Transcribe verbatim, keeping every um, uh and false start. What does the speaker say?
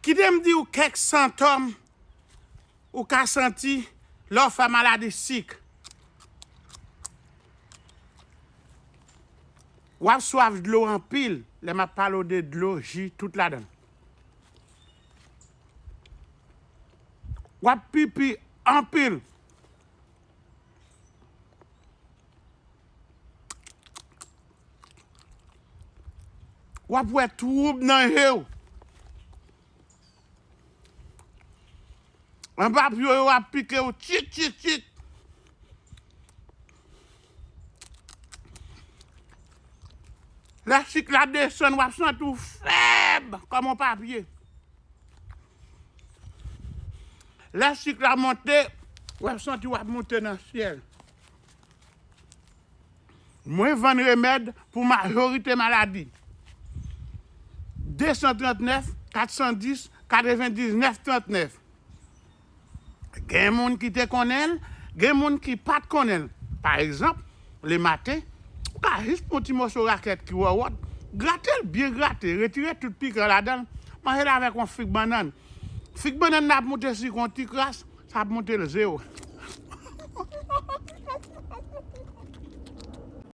Kite m di w kèk sentòm ou ka santi lè w fè maladi sik. W ap swaf dlo anpil, lè m ap pale w de dlo, ji, tout ladan l. W ap pipi anpil. W ap wè twoub nan je w. Anba pye w yo ap pike w tchik, tchik, tchik. Lè sik la desann, w ap santi w fèb kòm yon papye. Lè sik la monte, w ap santi w ap monte nan syèl. Mwen vann remèd pou majorite maladi. De san trannèf, kat san dis, katrevendiznèf trannèf. Gen moun ki te konnen l, gen moun ki pa t konnen l. Pa egzanp, lematen, ou ka jis pran ti moso rakèt ki wòwòt, grate l byen grate, retire tout pikan ladan l, manje l avèk yon fig bannann. Fig bannann nan ap monte sik yon ti kras, sa ap monte l zewo.